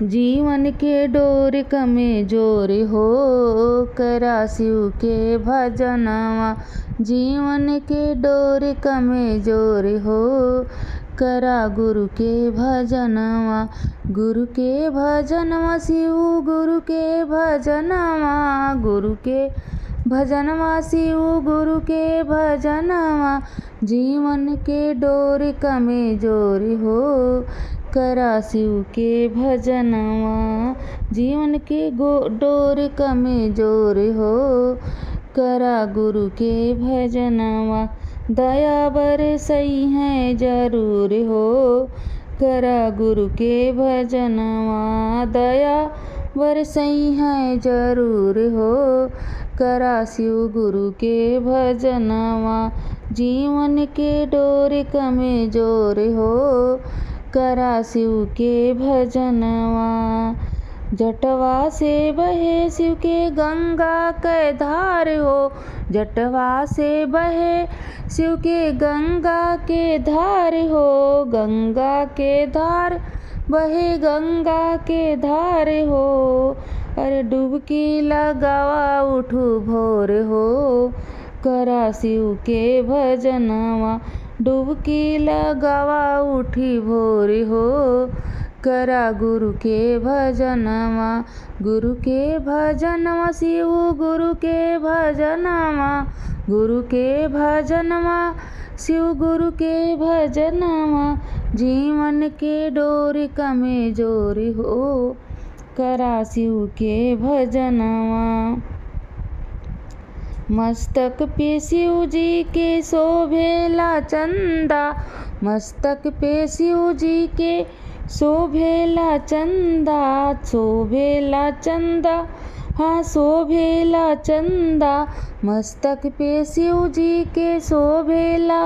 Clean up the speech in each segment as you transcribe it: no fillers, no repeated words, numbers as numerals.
जीवन के डोर कमे जोर हो, करा शिव के भजनवा। जीवन के डोर कमे जोर हो, करा गुरु के भजनवा। गुरु के भजनवा शिव गुरु के भजनवा, गुरु के भजनवा शिव गुरु के भजनवा। जीवन के डोर कमे जोर हो, करा शिव के भजनवा। जीवन के डोर कमे जोर हो, करा गुरु के भजनवा। दया बरसई है जरूर हो, करा गुरु के भजनवा। दया बरसई है जरूर हो, करा शिव गुरु के भजनवा। जीवन के डोर कमे जोर हो, करा शिव के भजनवा। जटवा से बहे शिव के गंगा के धार हो, जटवा से बहे शिव के गंगा के धार हो। गंगा के धार बहे गंगा के धार हो, अरे डुबकी लगावा उठू भोर हो, करा शिव के भजनवा। डुबकी लगावा उठी भोर हो, करा गुरु के भजनवा। गुरु के भजनवा शिव गुरु के भजनवा, गुरु के भजनवा शिव गुरु के भजनवा। जीवन के डोर कमे जोर हो, करा शिव के भजनवा। मस्तक पे शिव जी के शोभेला चंदा, मस्तक पे शिव जी के शोभेला चंदा। शोभेला चंदा हाँ शोभेला चंदा, मस्तक पे शिव जी के शोभेला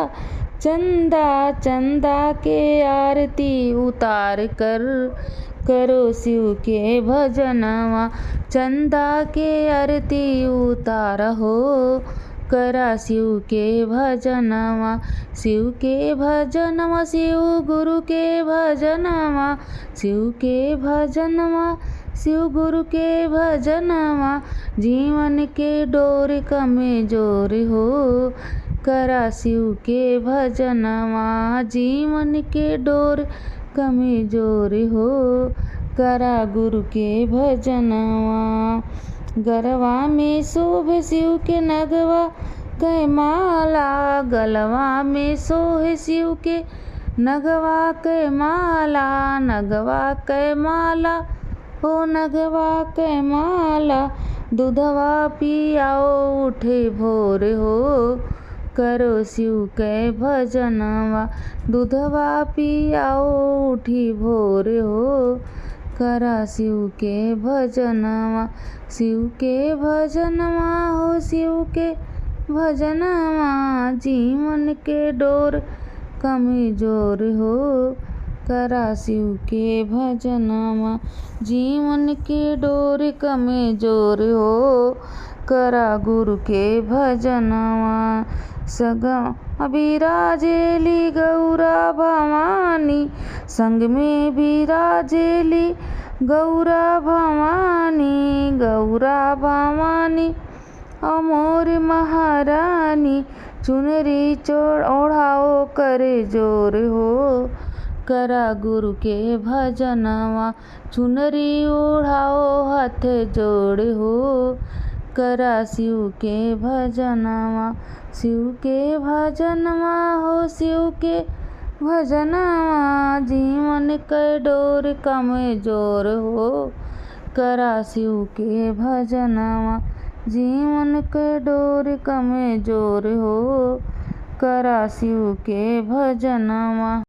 चंदा। चंदा के आरती उतार कर करो शिव के भजनवा। चंदा के आरती उतार हो, करा शिव के भजनवा। शिव के भजनवा शिव गुरु के भजनवा, शिव के भजनवा शिव गुरु के भजनवा। जीवन के डोर कमे जोर हो, करा शिव के भजनवा। जीवन के डोर कमे जोर हो, करा गुरु के भजनवा। गरवा में शोभे शिव के नगवा के माला, गलवा में सोहे शिव के नगवा के माला। नगवा के माला हो नगवा के माला, दूधवा पियाओ उठे भोर हो, करो शिव के भजनवा। दूधवा पियाओ उठी भोर हो, करा शिव के भजनवा। शिव के भजनवा हो शिव के भजनवा, जीवन के डोर कमे जोर हो, करा शिव के भजनवा। जीवन के डोर कमे जोर हो, करा गुरु के भजनवा। सगा बिराजेली गौरा भवानी, संग में बिराजेली गौरा भवानी। गौरा भवानी अमोर महारानी, चुनरी ओढ़ाओ करे जोर हो, करा गुरु के भजनवा। चुनरी ओढ़ाओ हाथ जोड़ हो, करा शिव के भजनवा। शिव के भजनवा हो शिव के भजनवा, जीवन के डोर कमे जोर हो, करा शिव के भजनवा। जीवन के डोर कमे जोर हो, करा शिव के भजनवा।